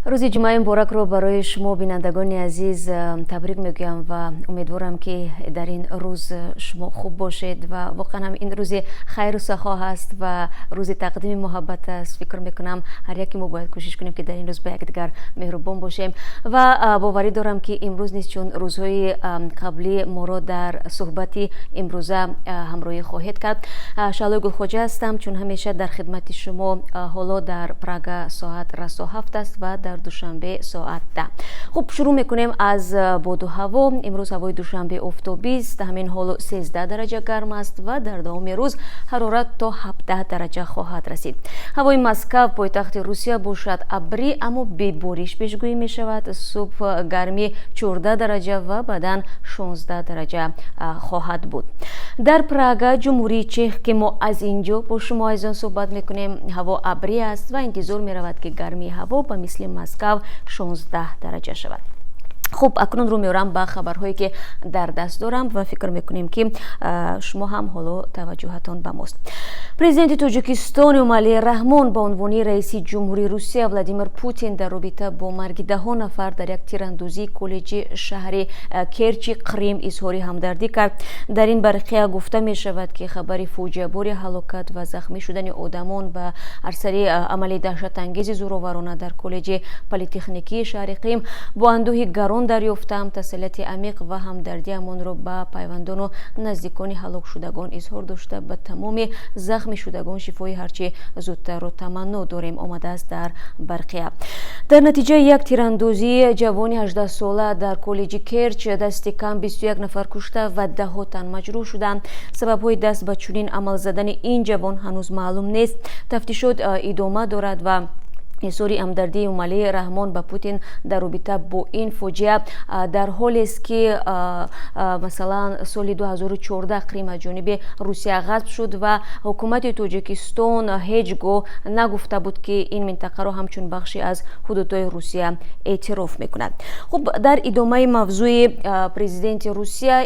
Рӯзи ҷумъаи муборакро барои шумо, бинандагони азиз, табрик мегӯям ва умедворам, ки дар ин рӯз шумо хуб бошед. Ва воқеан ҳам ин рӯзи хайру сахо ҳаст ва рӯзи тақдими муҳаббат аст. Фикр мекунам, ҳар яке мо бояд кӯшиш кунем, ки дар ин рӯз ба якдигар меҳрубон бошем. Ва боварӣ дорам, ки имрӯз низ, чун рӯзҳои қаблӣ, моро дар суҳбати имрӯза ҳамроҳӣ хоҳед кард. Шаҳлои Гулхоҷа ҳастам, чун ҳамеша дар хидмати шумо. Ҳоло дар Прага соат расо 7 аст ва дар Душанбе соат 10. Хуб, шурӯъ мекунем аз боду ҳаво. Имрӯз ҳавои Душанбе офтобист. Ҳамин ҳоло 13 дараҷа гарм аст ва дар давоми рӯз ҳарорат то 17 дараҷа хоҳад расид. Ҳавои Москав, пойтахти Русия, бошад, абрӣ, аммо бебориш пешгӯӣ мешавад. Субҳ гармӣ 14 дараҷа ва баъдан 16 дараҷа хоҳад буд. Дар Прага, Ҷумҳурии Чех, ки мо аз ин ҷо бо шумо азизон суҳбат мекунем, ҳаво абрӣ аст ва интизор меравад, ки гармии ҳаво ба мисли Москав 16 дараҷа шавад. Хуб, акнун рӯ меорам ба хабарҳое, ки дар даст дорам, ва фикр мекунем, ки шумо ҳам ҳоло таваҷҷӯҳатон ба мост. Президенти Тоҷикистон Эмомалӣ Раҳмон ба унвони раиси ҷумҳури Русия Владимир Путин дар робита бо марги даҳо нафар дар як тирандозии коллеҷи шаҳри Керчи Қрим изҳори ҳамдардӣ кард. Дар ин барқия гуфта мешавад, ки хабари фоҷиабори ҳалокат ва захмӣ шудани одамон ба арсари амали даҳшатангези зӯроварона дар коллеҷи политехникии шаҳри Қрим бо андӯҳи гарон дарёфтам. Тасаллияти амиқ ва ҳамдардиамонро ба пайвандону наздикони ҳалокшудагон изҳор дошта, ба тамоми захмишудагон шифои ҳарчи зудтарро таманно дорем, омадааст дар барқия. Дар натиҷаи як тирандозии ҷавони 18сола дар коллеҷи Керч дасти кам 21 нафар кушта ва даҳҳо тан маҷрӯҳ шуданд. Сабабҳои даст ба чунин амал задани ин ҷавон ҳанӯз маълум нест, тафтишот идома дорад. Ва изҳори ҳамдардии Эмомалӣ Раҳмон ба Путин дар робита бо ин фоҷиа дар ҳолест, ки, масалан, соли 2014 Қрим аз ҷониби Русия ғасб шуд ва ҳукумати Тоҷикистон ҳеҷ гоҳ нагуфта буд, ки ин минтақаро ҳамчун бахше аз ҳудудҳои Русия эътироф мекунад. Хуб, дар идомаи мавзӯи президенти Русия,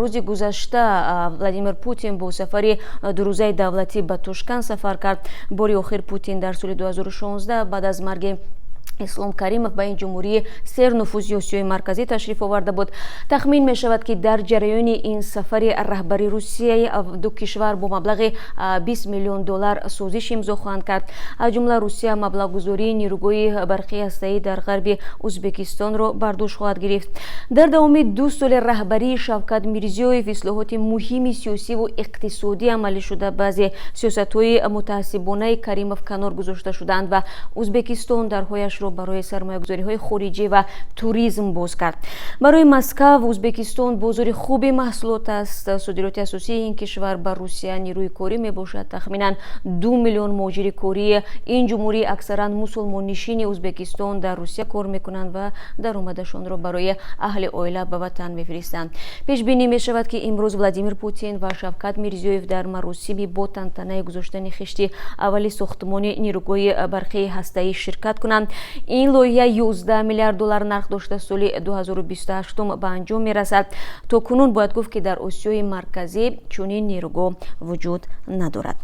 рӯзи гузашта Владимир Путин бо сафари дурӯзаи давлатӣ ба Тошканд сафар кард. Бори охир Путин дар соли 2016 баъд аз марги Ислом Каримов ба ин ҷумҳурии сернуфузи Осиёи Марказӣ ташриф оварда буд. Тахмин мешавад, ки дар ҷараёни ин сафари раҳбари Русия ду кишвар бо маблағи 20 миллион доллар созиш имзо хоҳанд кард. Аз ҷумла Русия маблағгузории нерӯгоҳи барқии ҳастаӣ дар ғарби Ӯзбекистонро бар дӯш хоҳад гирифт. Дар давоми 2 соли раҳбарии Шавкат Мирзиёев ислоҳоти муҳими сиёсиву иқтисодӣ амалӣ шуда, баъзе сиёсатҳои мутаассибонаи Каримов канор гузошта шуданд ва Ӯзбекистон дарҳояшро барои сармоягузориҳои хориҷӣ ва туризм боз кард. Барои Москав Ӯзбекистон бозори хуби маҳсулот аст. Содироти асосии ин кишвар ба Русия нерӯи корӣ мебошад. Тахминан 2 миллион муҳоҷири кории ин ҷумҳурии аксаран мусулмоннишини Ӯзбекистон дар Русия кор мекунанд ва даромадашонро барои аҳли оила ба ватан мефиристанд. Пешбинӣ мешавад, ки имрӯз Владимир Путин ва Шавкат Мирзиёев дар маросими бо тантанаи гузоштани хишти аввали сохтмони нерӯгоҳи барқии ҳастаӣ ширкат кунанд. Ин лоиҳа 11 миллиард доллар нарх дошта, соли 2028 ба анҷом мерасад. То кунун бояд гуфт, ки дар Осиёи Марказӣ чунин нерӯгоҳ вуҷуд надорад.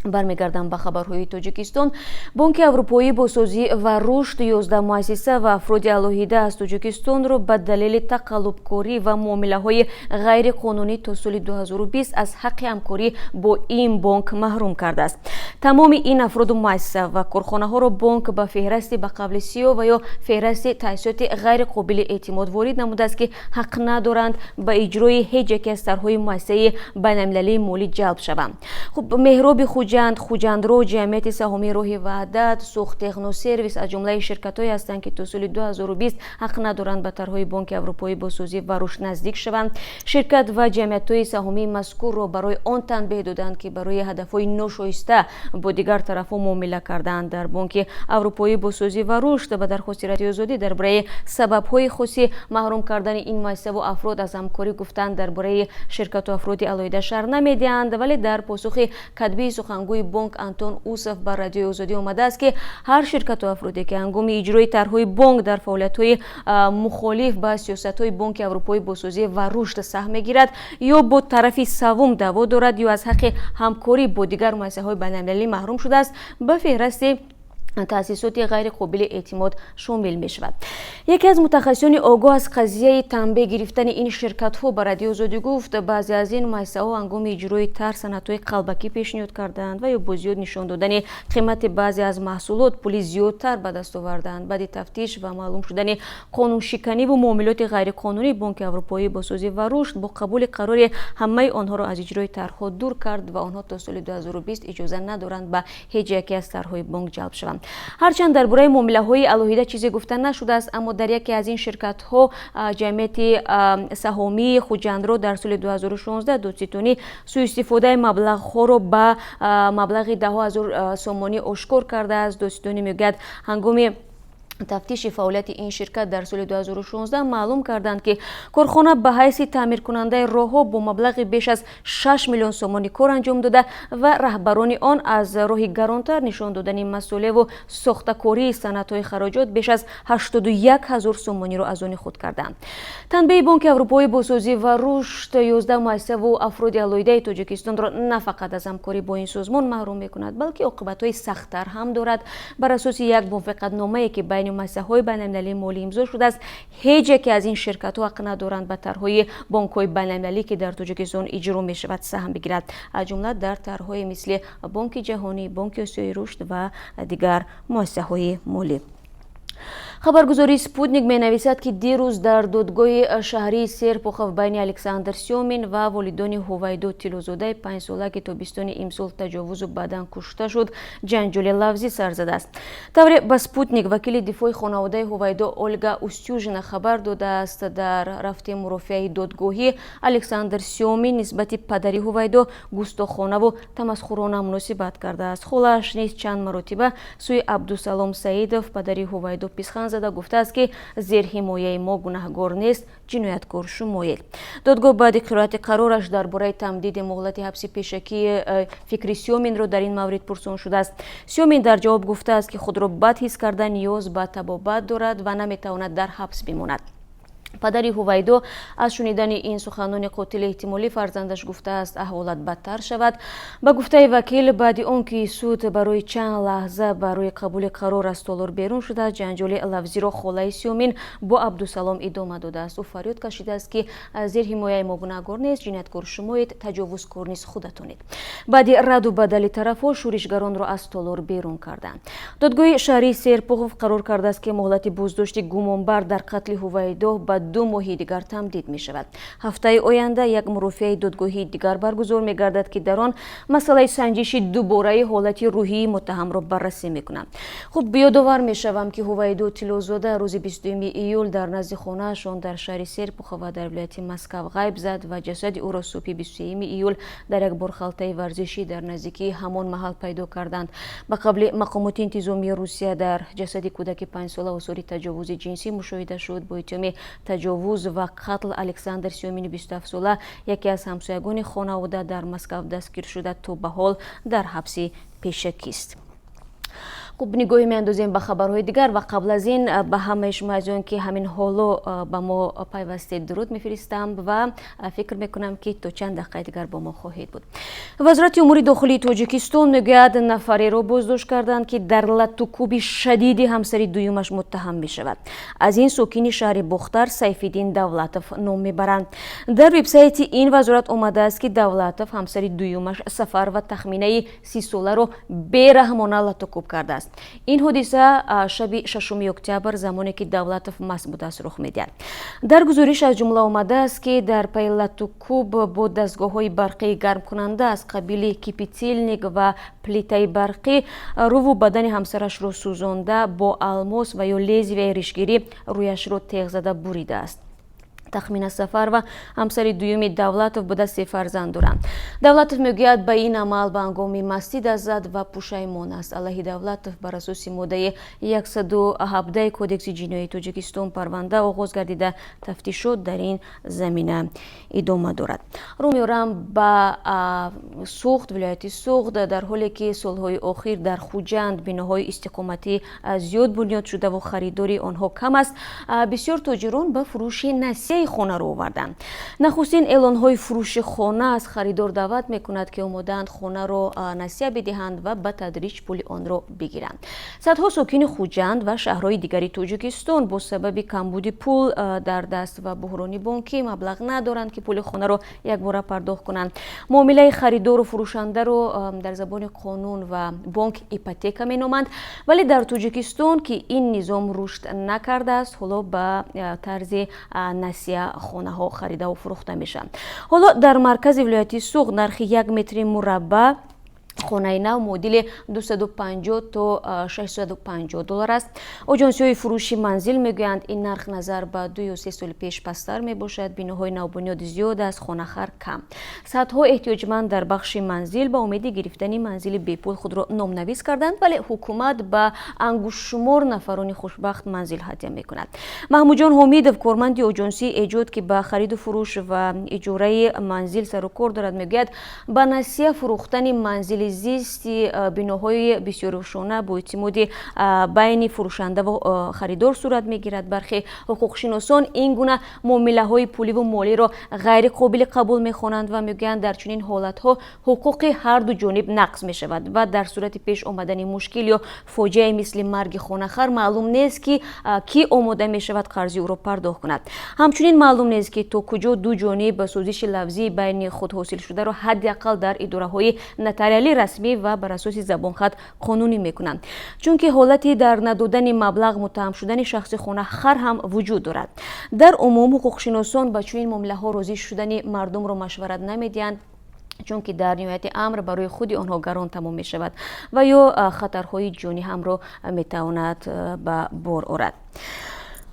Бармегардам ба хабарҳои Тоҷикистон. Бонки Аврупоӣ бозсозӣ ва рушд 11 муассиса ва афроди алоҳида аз Тоҷикистонро ба далели тақаллубкорӣ ва муомилаҳои ғайриқонунӣ то соли 2020 аз ҳаққи ҳамкорӣ бо ин бонк маҳрум кардааст. Тамоми ин афроду муассиса ва корхонаҳоро бонк ба феҳрасти ба қавли сиёҳ ва ё феҳрасти таъсисоти ғайриқобили эътимод ворид намудааст, ки ҳақ надоранд ба иҷрои ҳеҷ яке аз тарҳҳои муассисаи байналмилалии молӣ ҷалб шаванд. Хуб, Меҳроби Хуҷанд, Хуҷандро, Ҷамъияти саҳомии Роҳи Ваҳдат, Суғдтехносервис аз ҷумлаи ширкатҳое ҳастанд, ки то соли 2020 ҳақ надоранд ба тарҳҳои Бонки Аврупоӣ бозсозӣ ва рушд наздик шаванд. Ширкат ва ҷамъиятҳои саҳомии мазкурро барои он танбеҳ доданд, ки барои ҳадафҳои ношоиста бо дигар тарафҳо муомила карданд. Дар Бонки Аврупоӣ бозсозӣ ва рушд ба дархости Радиои Озодӣ дар бораи сабабҳои хоси маҳрум кардани ин муассисаву афрод аз ҳамкорӣ гуфтанд, дар бораи ширкату афроди алоҳида шарҳ намедиҳанд. Вале дар посухи катбии сухангӯи бонк Антон Усов ба Радиои Озодӣ омадааст, ки ҳар ширкату афроде, ки ҳангоми иҷрои тарҳҳои бонк дар фаъолиятҳои мухолиф ба сиёсатҳои Бонки Аврупоӣ бозсозӣ ва рушд саҳм мегирад ё бо тарафи саввум даъво дорад, ё аз ҳаққи ҳамкорӣ бо дигар муассисаҳои байналмилалӣ маҳрум шудааст, ба феҳрасти Таъсисоти ғайриқобили эътимод шомил мешавад. Яке аз мутахассисони огоҳ аз қазияи танбеҳ гирифтани ин ширкатҳо ба Радиои Озодӣ гуфт, баъзе аз ин муассисаҳо ҳангоми иҷрои тарҳ санадҳои қалбакӣ пешниҳод кардаанд ва ё бо зиёд нишон додани қимати баъзе аз маҳсулот пули зиёдтар ба даст овардаанд. Баъди тафтиш ва маълум шудани қонуншиканиву муомилоти ғайриқонунӣ, Бонки Аврупоии Бозсозӣ ва Рушд бо қабули қароре ҳамаи онҳоро аз иҷрои тарҳҳо дур кард ва онҳо то соли 2020 иҷоза надоранд ба ҳеҷ яке аз тарҳҳои бонк ҷалб шаванд. Ҳарчанд дар бораи муомилаҳои алоҳида чизе гуфта нашудааст, аммо дар яке аз ин ширкатҳо, Ҷамъияти саҳомии Хуҷандро, дар соли 2016 додситонӣ сӯистифодаи маблағҳоро ба маблағи даҳҳо ҳазор сомонӣ ошкор кардааст. Додситонӣ мегӯяд, ҳангоми тафтиши фаъолияти ин ширкат дар соли 2016 маълум карданд, ки корхона ба ҳайси таъмиркунандаи роҳҳо бо маблағи беш аз 6 миллион сомонӣ кор анҷом дода ва раҳбарони он аз роҳи гаронтар нишон додани масолеҳву сохтакории санадҳои хароҷот беш аз 81 ҳазор сомониро аз они худ карданд. Танбеҳи Бонки Аврупоии Бозсозӣ ва Рушд 11 муассисаву афроди алоҳидаи Тоҷикистонро на фақат аз ҳамкорӣ бо ин созмон маҳрум мекунад, балки оқибатҳои сахттар ҳам дорад. Бар асоси як мувофиқатномае, ки байни муассисаҳои байналмилалии молӣ имзо шудааст, ҳеҷ яке аз ин ширкатҳо ҳақ надоранд ба тарҳҳои бонкҳои байналмилалӣ, ки дар Тоҷикистон иҷро мешавад, саҳм бигирад, аз ҷумла дар тарҳҳои мисли Бонки Ҷаҳонӣ, Бонки Осиёи Рушд ва дигар муассисаҳои молӣ. Хабаргузории Спутник менависад, ки дирӯз дар додгоҳи шаҳрии Серпухов байни Александр Сёмин ва волидони Ҳувайдо Тиллозодаи 5-сола, ки тобистони имсол таҷовузу баъдан кушта шуд, ҷанҷоли лафзӣ сар задааст. Тавре ба Спутник вакили дифои хонаводаи Ҳувайдо Ольга Устюжина хабар додааст, дар рафти мурофиаи додгоҳӣ Александр Сёмин нисбати падари Ҳувайдо густохонаву тамасхурона муносибат кардааст. Холааш низ чанд маротиба сӯи Абдусалом Саидов, падари Ҳувайдо, писхан зада гуфтааст, ки зерҳимояи мо гунаҳгор нест, ҷинояткор шумоед. Додгоҳ баъди қироати қарораш дар бораи тамдиди муҳлати ҳабси пешакии фикри Сёминро дар ин маврид пурсон шудааст. Сёмин дар ҷавоб гуфтааст, ки худро бад ҳис карда, ниёз ба табобат дорад ва наметавонад дар ҳабс бимонад. Падари Ҳувайдо аз шунидани ин суханони қотили эҳтимолии фарзандаш гуфтааст, аҳволат бадтар шавад. Ба гуфтаи вакил, баъди он ки суд барои чанд лаҳза барои қабули қарор аз толор берун шудааст, ҷанҷоли лафзиро холаи Сёмин бо Абдусалом идома додааст. Ӯ фарёд кашидааст, ки зерҳимояи мо гунаҳгор нест, ҷинояткор шумоед, таҷовузкор низ худатонед. Баъди раду бадали тарафҳо шӯришгаронро аз толор берун карданд. Додгоҳи шаҳрии Серпухов қарор кардааст, ки муҳлати боздошти гумонбар дар қатли Ҳувайдо ба 2 моҳи дигар тамдид мешавад. Ҳафтаи оянда як мурофиаи додгоҳии дигар баргузор мегардад, ки дар он масъалаи санҷиши дубораи ҳолати рӯҳии муттаҳамро баррасӣ мекунанд. Хуб, ёдовар мешавам, ки Ҳувайдо Тиллозода рӯзи 22 июл дар назди хонаашон дар шаҳри Серпухова дар вилояти Москав ғайб зад ва ҷасади ӯро субҳи 23 июл дар як борхалтаи варзишӣ дар наздикии ҳамон маҳал пайдо карданд. Ба қавли мақомоти интизомии Русия, дар ҷасади кӯдаки 5-сола осори таҷовузи ҷинсӣ мушоҳида шуд. Бо иттиҳоми таҷовуз ва қатл Александр Сёмини 27-сола, яке аз ҳамсоягони хонавода дар Москав, дастгир шуда, то ба ҳол дар ҳабси пешакист. Хуб, нигоҳе меандозем ба хабарҳои дигар ва қабл аз ин ба ҳамаи шумо азизон, ки ҳамин ҳоло ба мо пайвастед, дуруд мефиристам ва фикр мекунам, ки то чанд дақиқаи дигар бо мо хоҳед буд. Вазорати умури дохилии Тоҷикистон мегӯяд, нафареро боздошт карданд, ки дар латтукӯби шадиди ҳамсари дуюмаш муттаҳам мешавад. Аз ин сокини шаҳри Бохтар Сайфиддин Давлатов ном мебаранд. Дар вебсайти ин вазорат омадааст, ки Давлатов ҳамсари дуюмаш Сафар ва Тахминаи 30-соларо бераҳмона латтукӯб кардааст. Ин ҳодиса шаби 6 октябр, замоне ки Давлатов маст будааст, рух медиҳад. Дар гузориш аз ҷумла омадааст, ки дар пайи латтукӯб бо дастгоҳҳои барқии гармкунанда аз қабили кипятильник ва плитаи барқӣ рӯву бадани ҳамсарашро сӯзонда, бо алмос ва ё лезвияи ришгирӣ рӯяшро теғ зада буридааст. Тахмина Сафарова ҳамсари дуюми Давлатов буда, се фарзанд доранд. Давлатов мегӯяд, ба ин амал ба ҳангоми мастӣ даст зад ва пушаймон аст. Алайҳи Давлатов бар асоси моддаи 117 Кодекси ҷиноии Тоҷикистон парванда оғоз гардида, тафтишот дар ин замина идома дорад. Рӯ меорам ба Суғд, вилояти Суғд. Дар ҳоле ки солҳои охир дар Хуҷанд биноҳои истиқоматӣ зиёд бунёд шудаву харидори онҳо кам аст, бисёр тоҷирон ба фурӯши насияи насияи хонаро оварданд. Нахустин эълонҳои фурӯши хона аз харидор даъват мекунад, ки омодаанд хонаро насия бидиҳанд ва ба тадриҷ пули онро бигиранд. Садҳо сокини Хуҷанд ва шаҳрҳои дигари Тоҷикистон бо сабаби камбуди пул дар даст ва буҳрони бонкӣ маблағ надоранд, ки пули хонаро якбора пардохт кунанд. Муомилаи харидору фурӯшандаро дар забони қонун ва бонк ипотека меноманд, вале дар Тоҷикистон, ки ин низом рушд накардааст, ҳоло ба тарзи насия хонаҳо харидаву фурӯхта мешаванд. Ҳоло дар маркази вилояти Суғд нархи як метри мураббаъ хонаи нав муодили 250 то 650 доллар аст. Оҷонсиҳои фурӯши манзил мегӯянд, ин нарх назар ба 2 ё 3 соли пеш пасттар мебошад. Биноҳои навбунёд зиёд аст, хонахар кам. Садҳо эҳтиёҷманд дар бахши манзил ба умеди гирифтани манзили бепул худро номнавис карданд, вале ҳукумат ба ангуштшумор нафарони хушбахт манзил ҳадя мекунад. Маҳмудҷон Ҳомидов, корманди оҷонсии Эҷод, ки ба хариду фурӯш ва иҷораи манзил сару кор дорад, мегӯяд, ба насия фурӯхтани манзили зисти биноҳои бисёрошона бо эътимоди байни фурӯшанда ва харидор сурат мегирад. Бархе ҳуқуқшиносон ин гуна муомилаҳои пуливу молиро ғайриқобили қабул мехонанд ва мегӯянд, дар чунин ҳолатҳо ҳуқуқи ҳарду ҷониб нақз мешавад ва дар сурати пеш омадани мушкил ё фоҷиае мисли марги хонахар маълум нест, ки кӣ омода мешавад қарзи ӯро пардохт кунад. Ҳамчунин маълум нест, ки то куҷо ду ҷониб ба созиши лафзии байни худ ҳосилшударо ҳадди ақал дар идораҳои нотариалӣ расмӣ ва бар асоси забонхат қонунӣ мекунанд, чунки ҳолати дар надодани маблағ муттаҳам шудани шахси хонахар ҳам вуҷуд дорад. Дар умум, ҳуқуқшиносон ба чунин муомилаҳо розӣ шудани мардумро машварат намедиҳанд, чунки дар ниҳояти амр барои худи онҳо гарон тамом мешавад ва ё хатарҳои ҷонӣ ҳамро метавонад ба бор орад.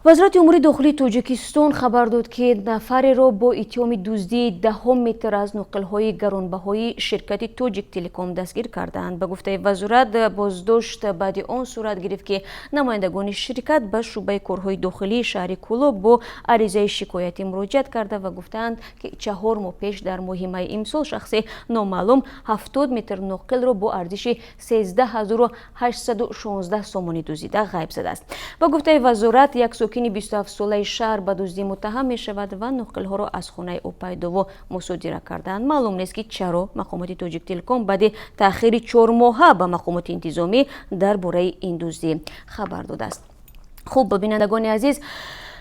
Вазорати умури дохилии Тоҷикистон хабар дод, ки нафареро бо иттиҳоми дуздии даҳо метр аз ноқилҳои гаронбаҳои ширкати Тоҷик Телеком дастгир кардаанд. Ба гуфтаи вазорат, боздошт баъди он сурат гирифт, ки намояндагони ширкат ба шӯъбаи корҳои дохилии шаҳри Кӯлоб бо аризаи шикоятӣ муроҷиат карда ва гуфтаанд, ки 4 моҳ пеш, дар моҳи майи имсол, шахси номаълум 70 метр ноқилро бо арзиши 13 816 сомонӣ дуздида ғайб задааст. Ба гуфтаи вазорат, як сокини 27-солаи шаҳр ба дуздӣ муттаҳам мешавад ва ноқилҳоро аз хонаи ӯ пайдову мусодира кардаанд. Маълум нест, ки чаро мақомоти Тоҷиктелеком баъди таъхири 4 моҳа ба мақомоти интизомӣ дар бораи ин дуздӣ хабар додааст. Хуб, бинандагони азиз,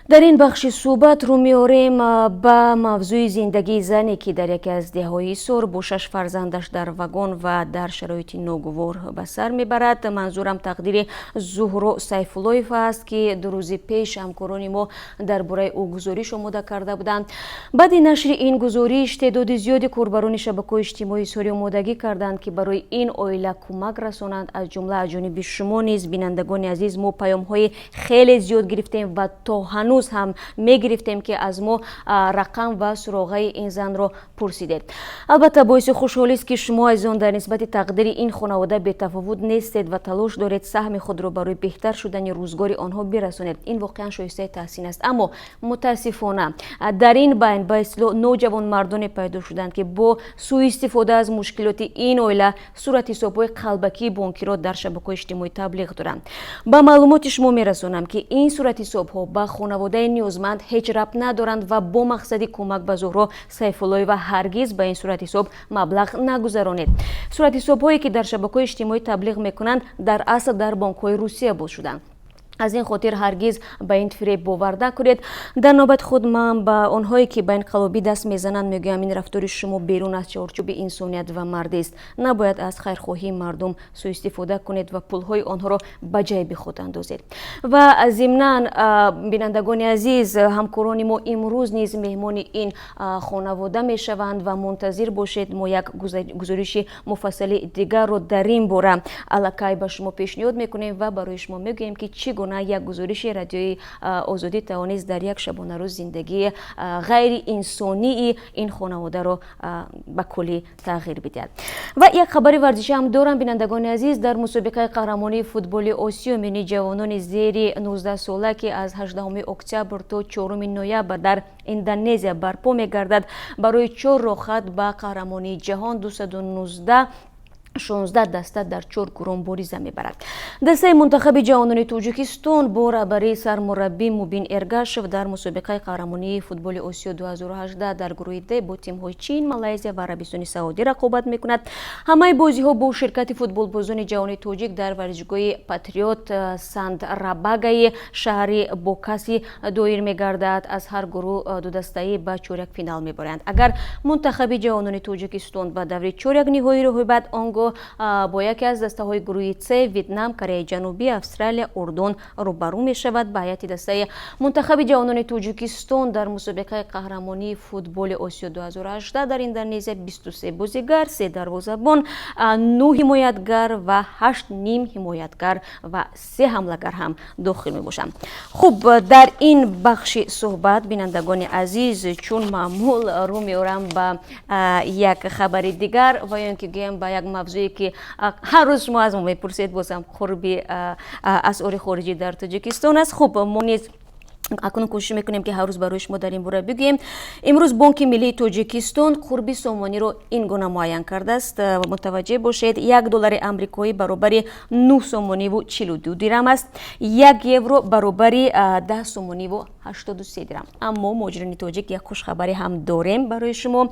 дар ин бахши суҳбат рӯ меорем ба мавзӯи зиндагии зане, ки дар яке аз деҳҳои Ҳисор бо шаш фарзандаш дар вагон ва дар шароити ногувор ба сар мебарад. Манзурам тақдири Зуҳро Сайфуллоева аст, ки 2 рӯзи пеш ҳамкорони мо дар бораи ӯ гузориш омода карда буданд. Баъди нашри ин гузориш теъдоди зиёди корбарони шабакаҳои иҷтимоӣ изҳори омодагӣ карданд, ки барои ин оила кӯмак расонанд. Аз ҷумла аз ҷониби шумо низ, бинандагони азиз, мо паёмҳои хеле зиёд гирифтем ва то ҳанӯз ҳам мегирифтем, ки аз мо рақам ва суроғаи ин занро пурсидед. Албатта, боиси хушҳолист, ки шумо азизон дар нисбати тақдири ин хонавода бетафовут нестед ва талош доред саҳми худро барои беҳтар шудани рӯзгори онҳо бирасонед. Ин воқеан шоистаи таҳсин аст. Аммо мутаассифона, дар ин байн ба истилоҳ ноҷавонмардоне пайдо шуданд, ки бо сӯистифода аз мушкилоти ин оила суратҳисобҳои қалбакии бонкиро дар шабакаҳои иҷтимоӣ таблиғ доранд. Ба маълумоти шумо мерасонам, ки ин суратҳисобҳо ба хонаводаи ниёзманд ҳеҷ рабт надоранд ва бо мақсади кӯмак ба Зуҳро Сайфуллоева ҳаргиз ба ин суратҳисоб маблағ нагузаронед. Суратҳисобҳое, ки дар шабакаҳои иҷтимоӣ таблиғ мекунанд, дар асл дар бонкҳои Русия боз шуданд. Аз ин хотир ҳаргиз ба ин фиреб бовар накунед. Дар навбати худ ман ба онҳое, ки ба ин қаллобӣ даст мезананд, мегӯям: ин рафтори шумо берун аз чорчӯби инсоният ва мардист. Набояд аз хайрхоҳии мардум сӯистифода кунед ва пулҳои онҳоро ба ҷайби худ андозед. Ва зимнан, бинандагони азиз, ҳамкорони мо имрӯз низ меҳмони ин хонавода мешаванд ва мунтазир бошед, мо як гузориши муфассали дигарро дар ин бора аллакай ба шумо пешниҳод мекунем ва барои шумо мегӯем, ки чӣ гуна як гузориши Радиои Озодӣ тавонист дар як шабонарӯз зиндагии ғайриинсонии ин хонаводаро ба куллӣ тағйир бидиҳад. Ва як хабари варзишӣ ҳам дорам, бинандагони азиз. Дар мусобиқаи қаҳрамонии футболи Осиё миёни ҷавонони зери 19 сола, ки аз 18 октябр то 4 ноябр дар Индонезия барпо мегардад, барои чор роҳхат ба қаҳрамонии ҷаҳон 219 16 даста дар чор гурӯҳ мубориза мебарад. Дастаи мунтахаби ҷавонони Тоҷикистон бо раҳбарии сармураббӣ Мубин Эргашев дар мусобиқаи қаҳрамонии футболи Осиё 2018 дар гурӯҳи Д бо тимҳои Чин, Малайзия ва Арабистони Саудӣ рақобат мекунад. Ҳамаи бозиҳо бо ширкати футболбозони ҷавони тоҷик дар варзишгоҳи Патриот Сандрабагаи шаҳри Бокаси доир мегардад. Аз ҳар гурӯҳ дудастаӣ ба чорякфинал мебаранд. Агар мунтахаби ҷавонони Тоҷикистон ба даври чорякниҳоӣ роҳ ёбад, он гоҳ бо яке аз дастаҳои гурӯҳи С: Ветнам, Кореяи Ҷанубӣ, Австралия, Урдун рӯбарӯ мешавад. Ба ҳайати дастаи мунтахаби ҷавонони Тоҷикистон дар мусобиқаи қаҳрамонии футболи Осиё 2018 дар Индонезия 23 бозигар, се дарвозабон, нӯ ҳимоятгар ва ҳашт ним ҳимоятгар ва се ҳамлагар ҳам дохил мебошанд. Хуб, дар ин бахши суҳбат, бинандагони азиз, чун маъмул рӯ меорам ба як хабари дигар ва ё ин ки гӯям ба як мавзӯе, ки ҳар рӯз шумо аз мо мепурсед. Бозам қурби асъори хориҷӣ дар Тоҷикистон аст. Хуб, мо низ акнун кӯшиш мекунем, ки ҳар рӯз барои шумо дар ин бора бигӯем. Имрӯз Бонки миллии Тоҷикистон қурби сомониро ин гуна муайян кардааст. Мутаваҷҷеҳ бошед: 1 доллари амрикоӣ баробари 9 сомониву 42 дирам аст, 1 евро баробари 10 сомониву 83 дирам. Аммо, муҳоҷирони тоҷик, як хушхабарӣ ҳам дорем барои шумо.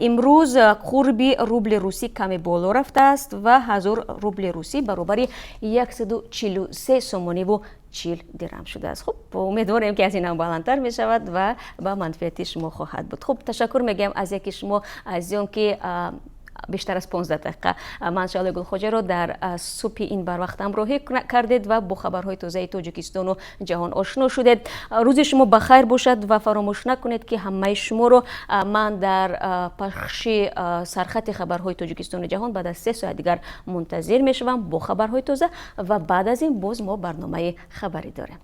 Имрӯз қурби рубли русӣ каме боло рафтааст ва 1000 рубли русӣ баробари 143 сомониву 40 дирам шудааст. Хуб, умедворем, ки аз ин ҳам баландтар мешавад ва ба манфиати шумо хоҳад буд. Хуб, ташаккур мегӯям аз яки шумо, азизон, ки бештар аз 15 дақиқа ман, Шаҳлои Гулхоҷаро, дар субҳи ин барвақт ҳамроҳӣ кардед ва бо хабарҳои тозаи Тоҷикистону ҷаҳон ошно шудед. Рӯзи шумо ба хайр бошад ва фаромӯш накунед, ки ҳамаи шуморо ман дар пахши сархати хабарҳои Тоҷикистону ҷаҳон баъд аз 3 соат дигар мунтазир мешавам бо хабарҳои тоза. Ва баъд аз ин боз мо барномаи хабарӣ дорем.